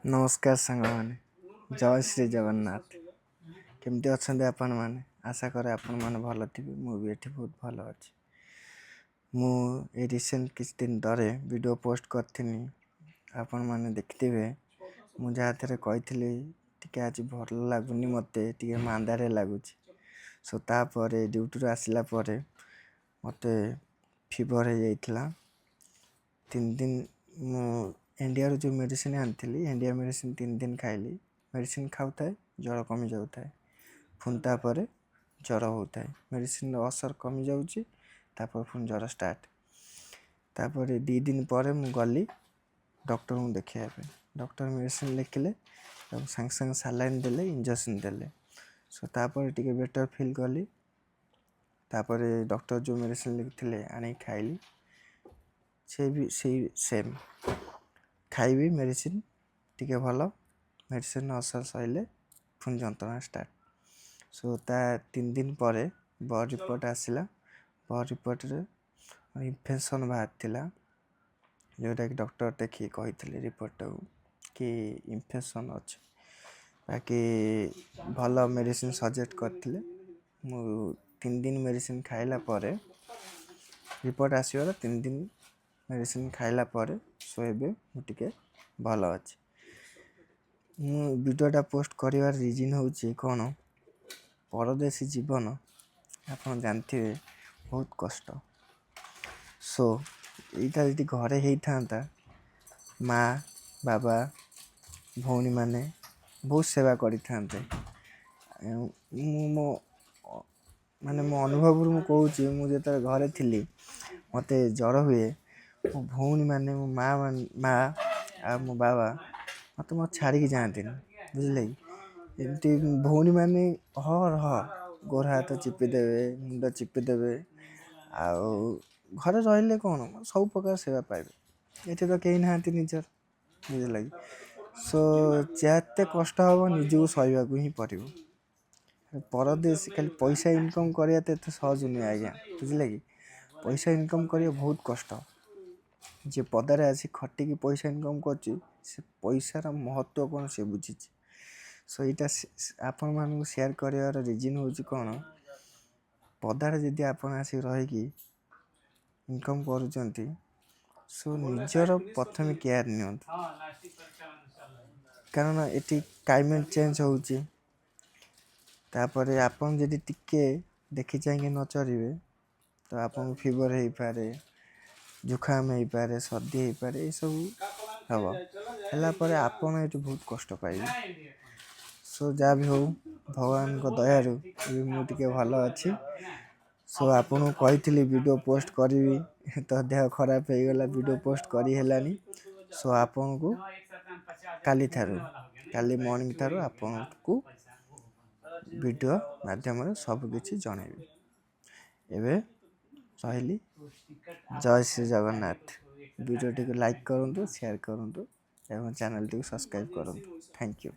ନମସ୍କାର ସାଙ୍ଗମାନେ, ଜୟ ଶ୍ରୀ ଜଗନ୍ନାଥ। କେମିତି ଅଛନ୍ତି ଆପଣମାନେ? ଆଶା କରେ ଆପଣମାନେ ଭଲ ଥିବେ। ମୁଁ ବି ଏଠି ବହୁତ ଭଲ ଅଛି। ମୁଁ ଏ ରିସେଣ୍ଟ କିଛି ଦିନ ତଳେ ଭିଡ଼ିଓ ପୋଷ୍ଟ କରିଥିଲି, ଆପଣମାନେ ଦେଖିଥିବେ। ମୁଁ ଯାହାଥିରେ କହିଥିଲି ଟିକେ ଆଜି ଭଲ ଲାଗୁନି, ମୋତେ ଟିକେ ମାନ୍ଦାରେ ଲାଗୁଛି। ସୋ ତାପରେ ଡ୍ୟୁଟିରୁ ଆସିଲା ପରେ ମୋତେ ଫିଭର ହେଇଯାଇଥିଲା 3 ଦିନ। ମୁଁ ଇଣ୍ଡିଆରୁ ଯେଉଁ ମେଡ଼ିସିନ ଆଣିଥିଲି, ଇଣ୍ଡିଆ ମେଡ଼ିସିନ 3 ଦିନ ଖାଇଲି। ମେଡ଼ିସିନ ଖାଉଥାଏ, ଜ୍ୱର କମିଯାଉଥାଏ, ପୁଣି ତାପରେ ଜ୍ୱର ହେଉଥାଏ। ମେଡ଼ିସିନର ଅସର କମିଯାଉଛି, ତାପରେ ପୁଣି ଜ୍ୱର ଷ୍ଟାର୍ଟ। ତାପରେ 2 ଦିନ ପରେ ମୁଁ ଗଲି ଡକ୍ଟରଙ୍କୁ ଦେଖାଇବା ପାଇଁ। ଡକ୍ଟର ମେଡ଼ିସିନ ଲେଖିଲେ ଏବଂ ସାଙ୍ଗେ ସାଙ୍ଗେ ସାଲାଇନ୍ ଦେଲେ, ଇଞ୍ଜେକ୍ସନ୍ ଦେଲେ। ସୋ ତାପରେ ଟିକେ ବେଟର୍ ଫିଲ୍ କଲି। ତାପରେ ଡକ୍ଟର ଯେଉଁ ମେଡ଼ିସିନ ଲେଖିଥିଲେ, ଆଣିକି ଖାଇଲି। ସେ ବି ସେଇ ସେମ୍, ଖାଇବି ମେଡ଼ିସିନ ଟିକେ ଭଲ, ମେଡ଼ିସିନ ଅସର ସରିଲେ ପୁଣି ଯନ୍ତ୍ରଣା ଷ୍ଟାର୍ଟ। ସୋ ତା 3 ଦିନ ପରେ ବ୍ଲଡ଼ ରିପୋର୍ଟ ଆସିଲା। ବ୍ଲଡ଼ ରିପୋର୍ଟରେ ଇନଫେକ୍ସନ୍ ବାହାରିଥିଲା, ଯେଉଁଟାକି ଡକ୍ଟର ଦେଖିକି କହିଥିଲେ ରିପୋର୍ଟଟାକୁ କି ଇନଫେକ୍ସନ୍ ଅଛି। ବାକି ଭଲ ମେଡ଼ିସିନ ସଜେଷ୍ଟ କରିଥିଲେ। ମୁଁ 3 ଦିନ ମେଡ଼ିସିନ ଖାଇଲା ପରେ, ରିପୋର୍ଟ ଆସିବାର 3 ଦିନ ମେଡ଼ିସିନ ଖାଇଲା ପରେ, ସୋ ଏବେ ମୁଁ ଟିକେ ଭଲ ଅଛି। ମୁଁ ଭିଡ଼ିଓଟା ପୋଷ୍ଟ କରିବାର ରିଜନ୍ ହେଉଛି କ'ଣ, ପରଦେଶୀ ଜୀବନ ଆପଣ ଜାଣିଥିବେ, ବହୁତ କଷ୍ଟ। ସୋ ଏଇଟା ଯଦି ଘରେ ହେଇଥାନ୍ତା, ମା, ବାବା, ଭଉଣୀମାନେ ବହୁତ ସେବା କରିଥାନ୍ତେ। ମୁଁ ମୋ ମାନେ ମୋ ଅନୁଭବରୁ ମୁଁ କହୁଛି, ମୁଁ ଯେତେବେଳେ ଘରେ ଥିଲି, ମୋତେ ଜ୍ୱର ହୁଏ, ମୋ ଭଉଣୀମାନେ, ମୋ ମା, ମା ଆଉ ମୋ ବାବା ମୋତେ ମୋ ଛାଡ଼ିକି ଯାଆନ୍ତିନି, ବୁଝିଲେ କି? ଏମିତି ଭଉଣୀମାନେ ରହ ଗୋଡ଼ ହାତ ଚିପି ଦେବେ, ମୁଣ୍ଡ ଚିପି ଦେବେ। ଆଉ ଘରେ ରହିଲେ କ'ଣ ସବୁ ପ୍ରକାର ସେବା ପାଇବେ। ଏଠି ତ କେହି ନାହାନ୍ତି ନିଜର, ବୁଝିଲେ କି? ସୋ ଯେତେ କଷ୍ଟ ହେବ, ନିଜକୁ ସହିବାକୁ ହିଁ ପଡ଼ିବ। ପରଦେଶ ଖାଲି ପଇସା ଇନକମ୍ କରିବା ତ ଏତେ ସହଜ ନୁହେଁ ଆଜ୍ଞା, ବୁଝିଲେ କି? ପଇସା ଇନକମ୍ କରିବା ବହୁତ କଷ୍ଟ। ଯିଏ ପଦାରେ ଆସି ଖଟିକି ପଇସା ଇନକମ୍ କରୁଛି, ସେ ପଇସାର ମହତ୍ତ୍ୱ କ'ଣ ସେ ବୁଝିଛି। ସୋ ଏଇଟା ଆପଣମାନଙ୍କୁ ସେୟାର କରିବାର ରିଜନ୍ ହେଉଛି କ'ଣ, ପଦାରେ ଯଦି ଆପଣ ଆସିକି ରହିକି ଇନକମ୍ କରୁଛନ୍ତି, ସୋ ନିଜର ପ୍ରଥମେ କେୟାର ନିଅନ୍ତୁ। କାରଣ ଏଠି କ୍ଲାଇମେଟ୍ ଚେଞ୍ଜ ହେଉଛି। ତାପରେ ଆପଣ ଯଦି ଟିକେ ଦେଖି ଚାହିଁକି ନ ଚଳିବେ, ତ ଆପଣଙ୍କୁ ଫିଭର ହେଇପାରେ, ଜୁକାମ ହେଇପାରେ, ସର୍ଦ୍ଦି ହେଇପାରେ, ଏସବୁ ହେବ। ହେଲା ପରେ ଆପଣ ଏଠି ବହୁତ କଷ୍ଟ ପାଇବେ। ସୋ ଯାହା ବି ହଉ, ଭଗବାନଙ୍କ ଦୟାରୁ ଏବେ ମୁଁ ଟିକେ ଭଲ ଅଛି। ସୋ ଆପଣଙ୍କୁ କହିଥିଲି ଭିଡ଼ିଓ ପୋଷ୍ଟ କରିବି, ତ ଦେହ ଖରାପ ହେଇଗଲା, ଭିଡ଼ିଓ ପୋଷ୍ଟ କରି ହେଲାନି। ସୋ ଆପଣଙ୍କୁ କାଲିଠାରୁ, କାଲି ମର୍ଣ୍ଣିଂ ଠାରୁ ଆପଣଙ୍କୁ ଭିଡ଼ିଓ ମାଧ୍ୟମରେ ସବୁକିଛି ଜଣାଇବି। ଏବେ ରହିଲି, ଜୟ ଶ୍ରୀ ଜଗନ୍ନାଥ। ଭିଡ଼ିଓଟିକୁ ଲାଇକ୍ କରନ୍ତୁ, ସେୟାର କରନ୍ତୁ ଏବଂ ଚ୍ୟାନେଲଟିକୁ ସବସ୍କ୍ରାଇବ୍ କରନ୍ତୁ। Thank you.